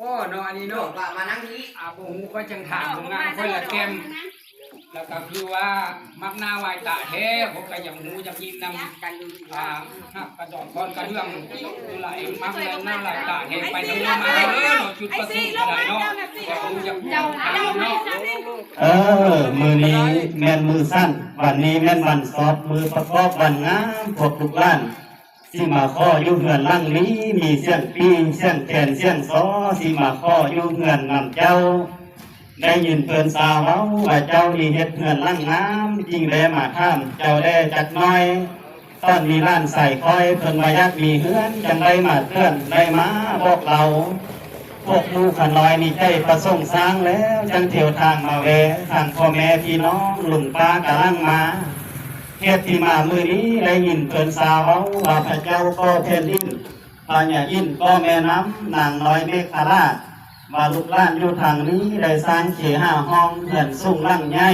ອໍ ເນາະ ອັນນີ້ເນາະ ວ່າມານັ່ງນີ້ ອ່າ ບໍ່ຮູ້ ຂ້ອຍຈັ່ງຖາມ ເອົາ ເອົາ ງານ ເອົາ ຂ້ອຍລະແຈ່ມ ແລ້ວກໍຄືວ່າມັກໜ້າໄຫວ້ຕາແທ້ ຂ້ອຍກໍຢາກຮູ້ຢາກຍິນນຳ ອ່າ ຮັກກະດອນຄອນກະເລື່ອງ ຄືຫຼາຍ ມັກແມ່ນໜ້າຫຼາຍຕາແທ້ ໄປທາງເຮືອມາເດີເນາະ ຈຸດປະສົງກະໄດ້ເນາະ ຢາກຮູ້ຢາກຮູ້ເນາະ. ເອີ ມື້ນີ້ແມ່ນມື້ສັ້ນ ວັນນີ້ແມ່ນວັນສອບ ມື້ປະກອບວັນງາມ ພວກລູກຫຼານ ຊິມາຂໍຢູ່ເຮືອນຫຼັງນີ້ ມີສຽງປີ້ ສຽງແຄນ ສຽງຊໍ ຊິມາຂໍຢູ່ເຮືອນນຳເຈົ້າ. ໄດ້ຍິນເພິ່ນຊາວເວົ້າວ່າເຈົ້ານີ້ເຮັດເຮືອນຫຼັງງາມ ຈຶ່ງແລມາຖາມເຈົ້າແດ່ຈັກໜ້ອຍ. ຕອນນີ້ຫຼານຊາຍຂ້ອຍເພິ່ນວ່າຢາກມີເຮືອນ ຈັ່ງໄດ້ມາເຕືອນ ໄດ້ມາບອກເລົ່າ. ພວກລູກຂະນ້ອຍນີ້ໃຈປະສົງສ້າງແລ້ວ ຈັ່ງທຽວທາງມາແວ່ ທາງພໍ່ແມ່ພີ່ນ້ອງ ລຸງປ້າກະຫຼັງມາ. ເຫດທີ່ມາມື້ນີ້ ໄດ້ຍິນເພິ່ນຊາວເວົ້າວ່າ ພະເຈົ້າກໍແຜ່ນດິນ ພະຍາອິນກໍແມ່ນ້ຳ ນາງນ້ອຍເມຂະລາດ ວ່າລູກຫຼານຢູ່ທາງນີ້ໄດ້ສ້າງເຄຫາຫ້ອງເຮືອນສູງຫຼັງໃຫຍ່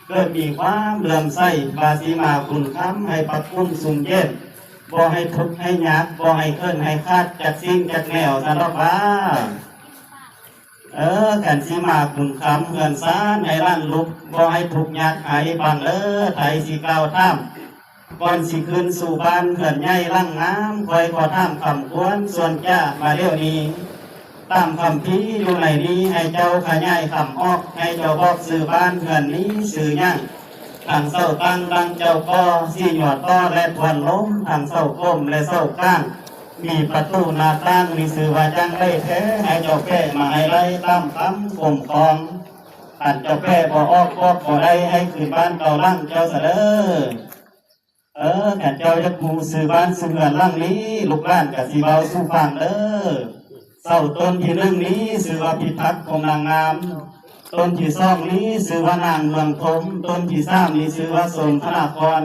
ເກີດມີຄວາມເຫຼື້ອມໃສວ່າຊິມາຄຸນຄ້ຳໃຫ້ປັກກຸ້ມຊຸ່ມເຢັນ ບໍ່ໃຫ້ທຸກໃຫ້ຍາກ ບໍ່ໃຫ້ເຂີນໃຫ້ຂາດຈັກສິ່ງຈັກແນວຊັ້ນດອກວ່າ. ເອີ ຄັນຊິມາຄຸນຄ້ຳເຮືອນຊານໃຫ້ຫຼານລູກ ບໍ່ໃຫ້ທຸກຍາກໃຫ້ຟັງເດີ ໄທຊິກ່າວຖາມ. ກ່ອນຊິຂຶ້ນສູ່ບ້ານເຮືອນໃຫຍ່ຫຼັງງາມ ຂ້ອຍຂໍຖາມຄຳຄວນສ່ວນຈາມາດຽວນີ້ ຕາມຄຳພີຢູ່ໃນນີ້ ໃຫ້ເຈົ້າຂະຫຍາຍຄຳອອກ ໃຫ້ເຈົ້າບອກຊື່ບ້ານເຮືອນນີ້ຊື່ຫຍັງ? ທາງເສົາຕັ້ງດັ່ງເຈົ້າກໍ ສີຍົວຕໍ່ ແລະ ທວນລົມ ທາງເສົາກົມ ແລະ ເສົາກາງ ມີປະຕູໜ້າຕ່າງ ມີຊື່ວ່າຈັ່ງໃດແທ້? ໃຫ້ເຈົ້າແປມາໃຫ້ໄດ້ຕາມຄຳກົມຂອງ ຄັນເຈົ້າແປບໍ່ອອກບອກບໍ່ໄດ້ ໃຫ້ຄືນບ້ານເກົ່າຫຼັງເຈົ້າຊະເດີ. ເອີ ຄັນເຈົ້າຢາກຮູ້ຊື່ບ້ານຊື່ເຮືອນຫຼັງນີ້ ລູກຫຼານກະຊິເວົ້າສູ່ຟັງເດີ. ເສົາຕົ້ນທີໜຶ່ງນີ້ຊື່ວ່າພິທັກ ພົມນາງາມ, ຕົ້ນທີສອງນີ້ຊື່ວ່ານາງເມືອງທົມ, ຕົ້ນທີສາມນີ້ຊື່ວ່າສົມພະນາຄອນ,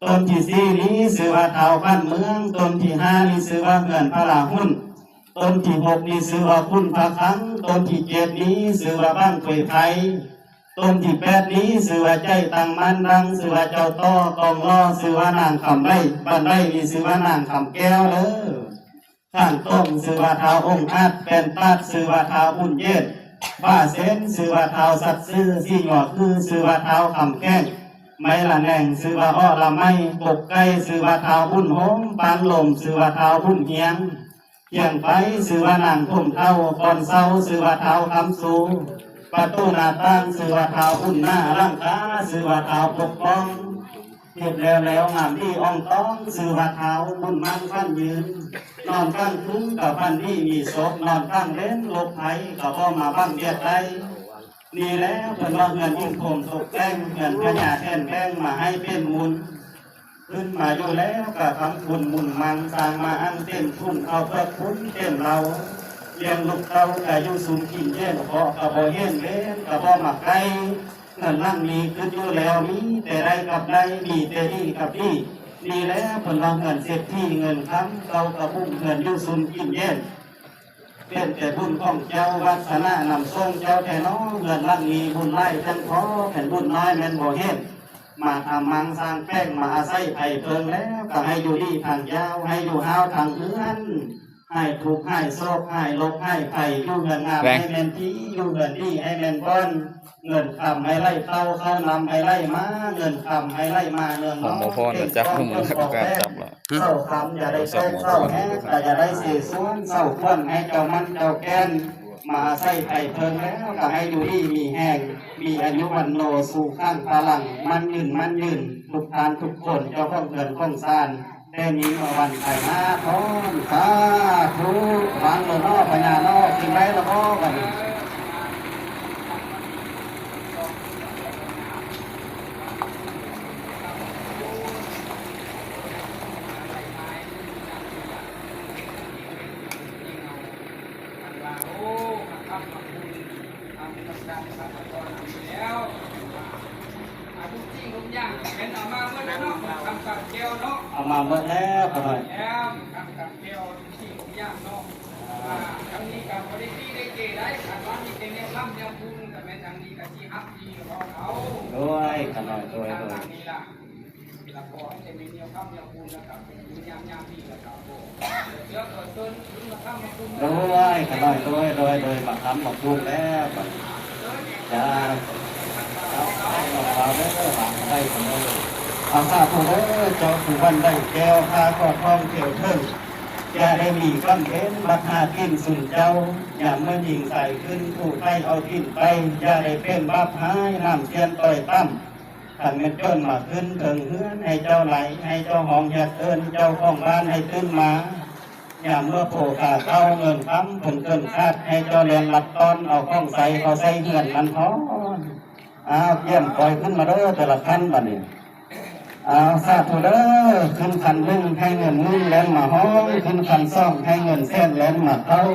ຕົ້ນທີສີ່ນີ້ຊື່ວ່າທ້າວຂວັນເມືອງ, ຕົ້ນທີຫ້ານີ້ຊື່ວ່າເຮືອນພະລາຫຸນ, ຕົ້ນທີຫົກນີ້ຊື່ວ່າຂຸນພະຄັງ, ຕົ້ນທີເຈັດນີ້ຊື່ວ່າບັ້ງເຜີຍໄພ, ຕົ້ນທີແປດນີ້ຊື່ວ່າໃຈຕັ້ງໝັ້ນ, ດັ່ງຊື່ວ່າເຈົ້າຕໍ່ກອງຫຼໍ່, ຊື່ວ່ານາງຄຳໃບ, ບັນໄດນີ້ຊື່ວ່ານາງຄຳແກ້ວເດີ. ຂ້າງຕົງຊື່ວ່າທ້າວອົງອາດ, ແປ້ນປາດຊື່ວ່າທ້າວບຸນເຢັນ, ຝາເຊັນຊື່ວ່າທ້າວສັດຊື່, ສີຍົວຄືຊື່ວ່າທ້າວຄຳແຂງ, ໄມ້ລະແນງຊື່ວ່າອໍລະໄມ, ກົກໄກ່ຊື່ວ່າທ້າວບຸນໂຮມ, ປານລົມຊື່ວ່າທ້າວບຸນຮຽງ, ຄຽງໄຟຊື່ວ່ານາງຖົມເຖົ້າ, ກ່ອນເຊົ້າຊື່ວ່າທ້າວຄຳຊູ, ປະຕູໜ້າຕ່າງຊື່ວ່າທ້າວບຸນໜ້າ, ຫຼັງຄາຊື່ວ່າທ້າວປົກປ້ອງ. ເຮັດແລ້ວແລ້ວງາມດີອ່ອງຕອງ ຊື່ວ່າທ້າວບຸນໝັ້ນຂວັນຍືນ, ນອນກາງຄືນກໍຝັນດີມີໂຊກ, ນອນກາງເວັນໂລກໄພກໍບໍ່ມາບັງບຽດໄດ້. ນີ້ແຫຼະເພິ່ນວ່າເຮືອນອິນພົມຕົກແຕ່ງ, ເຮືອນພະຍາແຖມແບ່ງມາໃຫ້ເປັນບຸນ. ຂຶ້ນມາຢູ່ແລ້ວກໍຄຳຄຸນບຸນມັງ, ສ້າງມາອັ່ງເຕັມຖົງ, ເຂົ້າເປືອກພຸ້ນເຕັມເລົາ, ລ້ຽງລູກເຕົ້າກໍຢູ່ຊຸມກິນເຢັນ, ເຄາະກໍບໍ່ເຫັນ, ເວນກໍບໍ່ມາໃກ້. ເຮືອນຫຼັງນີ້ຄິດຢູ່ແລ້ວ ມີແຕ່ໄດ້ກັບໄດ້, ມີແຕ່ດີກັບດີ. ນີ້ແຫຼະເພິ່ນວ່າເຮືອນເສດຖີເງິນຄຳ, ເກົ່າກະບຸ້ງເຮືອນຢູ່ຊຸມກິນເຢັນ. ເປັນແຕ່ບຸນຂອງເຈົ້າ, ວາດສະໜານຳສົ່ງເຈົ້າແທ້ເນາະ. ເຮືອນຫຼັງນີ້ບຸນຫຼາຍຈັ່ງພໍ, ແມ່ນບຸນນ້ອຍແມ່ນບໍ່ເຫັນ. ມາທຳມັງສ້າງແປງ, ມາອາໄສໄພເພິ່ງແລ້ວ, ກໍໃຫ້ຢູ່ດີທາງຍາວ, ໃຫ້ຢູ່ຫ້າວທາງເຮືອນ. ຫາຍທຸກຫາຍໂສກຫາຍໂລກຫາຍໄພ, ຢູ່ເຮືອນງາມໃຫ້ແມ່ນທີ່, ຢູ່ເຮືອນດີໃຫ້ແມ່ນບ່ອນ, ເງິນຄຳໃຫ້ໄຫຼເຕົ້າ, ເຂົ້ານ້ຳໃຫ້ໄຫຼມາ, ເງິນຄຳໃຫ້ໄຫຼມາເນືອງນ້ອງ, ເປັນກ້ອງເປັນບໍ່ແຕກ, ເສົາຄຳຢ່າໄດ້ແຕກເສົາແຫກ, ກໍຢ່າໄດ້ເສສວນ, ເສົາຄວນໃຫ້ເຈົ້າໝັ້ນເຈົ້າແກ່ນ, ມາອາໄສໄພເພິ່ງແລ້ວ, ກໍໃຫ້ຢູ່ດີມີແຮງ, ມີອາຍຸວັນໂນ, ສຸຂັງພະລັງ, ໝັ້ນຍືນໝັ້ນຍືນ, ທຸກທ່ານທຸກຄົນ, ເຈົ້າຂອງເຮືອນຂອງຊານ. ແຕ່ນີ້ມາວັນໄປມາພ້ອມ ສາທຸ. ວາງໂລດເນາະ ພະຍາເນາະ ຂຶ້ນໄດ້ລະບໍ່ບັດນີ້? ເອົາມາໝົດແລ້ວ ຂະນ້ອຍ. ໂດຍ ຂະນ້ອຍ ໂດຍ ໂດຍ. ໂດຍ ຂະນ້ອຍ ໂດຍ ໂດຍ ໂດຍ ມາຄຳມາຄູນແລ້ວບັດນີ້ ຈ້າ ເອົາ ເອົາ ເອົາເດີ ບາດໃດກັນເດີ ເອົາ ສາທຸເດີ ເຈົ້າຜູ້ບ້ານໄດ້ແກ້ວ ຂ້າກໍທ້ອງທ່ຽວເຖິງ ຢ່າໄດ້ມີກຳເພັນ ບັດຫາກິນຊຸມເຈົ້າ ຍາມເມື່ອຍິງສາຍຂຶ້ນ ຜູ້ໃຕ້ເອົາກິນໄປ ຢ່າໄດ້ເປັນບາບຮ້າຍ ນ້ຳຊຽນຕ່ອຍຕ່ຳ ຄັນແມ່ນເພິ່ນມາຂຶ້ນເທິງເຮືອນ ໃຫ້ເຈົ້າໄຫຼ ໃຫ້ເຈົ້າຮ້ອງຮຽກເອີ້ນ ເຈົ້າຂອງບ້ານໃຫ້ຕື່ນມາ ຍາມເມື່ອໂພຄາເກົ້າເງິນຄຳເພິ່ນເກີນຄາດ ໃຫ້ເຈົ້າແລ່ນລັດຕ້ອນ ເອົາຂອງໃສ່ເຂົ້າໃສ່ເຮືອນມັນພອນ. ອ້າວ ກຽມກອຍຂຶ້ນມາເດີ ແຕ່ລະຂັ້ນບັດນີ້ ອ້າວ ສາທຸເດີ ຂຶ້ນຂັ້ນໜຶ່ງໃຫ້ເງິນໝື່ນແລ່ນມາຫ້ອງ ຂຶ້ນຂັ້ນສອງໃຫ້ເງິນແສນແລ່ນມາເຂົ້າ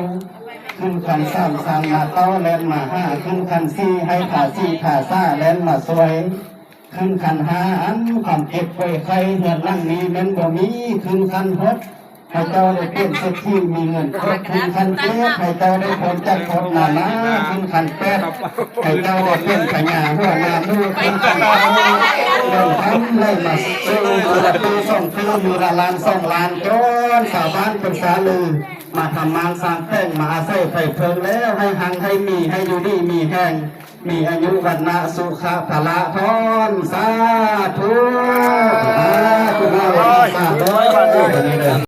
ຂຶ້ນຂັ້ນສາມສ້າງມາເຕົ້າແລ່ນມາຫາ ຂຶ້ນຂັ້ນສີ່ໃຫ້ຜາສີຜາສາແລ່ນມາຊ່ວຍ ຂຶ້ນຂັ້ນຫ້າ ອັນຄວາມເຈັບປ່ວຍໄຂ້ ເຮືອນຫຼັງນີ້ແມ່ນບໍ່ມີ ຂຶ້ນຂັ້ນຫົກ ໃຫ້ເຈົ້າໄດ້ເປັນເສດຖີ ມີເງິນຄົບ ຂຶ້ນຂັ້ນເຈັດ ໃຫ້ເຈົ້າໄດ້ພົ້ນຈາກໂທດນານາ ຂຶ້ນຂັ້ນແປດ ໃຫ້ເຈົ້າໄດ້ເປັນພະຍາຫົວໜ້າໝູ່ ຂຶ້ນຂັ້ນເກົ້າ ເງິນຄຳໄຫຼມາສູ່ ມື້ລະຕື້ສອງຕື້ ມື້ລະລ້ານສອງລ້ານ ຈົນຊາວບ້ານເພິ່ນສາລື ມາທຳມານສ້າງແຕ່ງ ມາອາໄສໄຟເພິ່ງແລ້ວ ໃຫ້ຮັ່ງໃຫ້ມີ ໃຫ້ຢູ່ດີມີແຮງ ມີອາຍຸວັນນະສຸຂະພະລະພອນ ສາທຸ ສາທຸ ສາທຸ.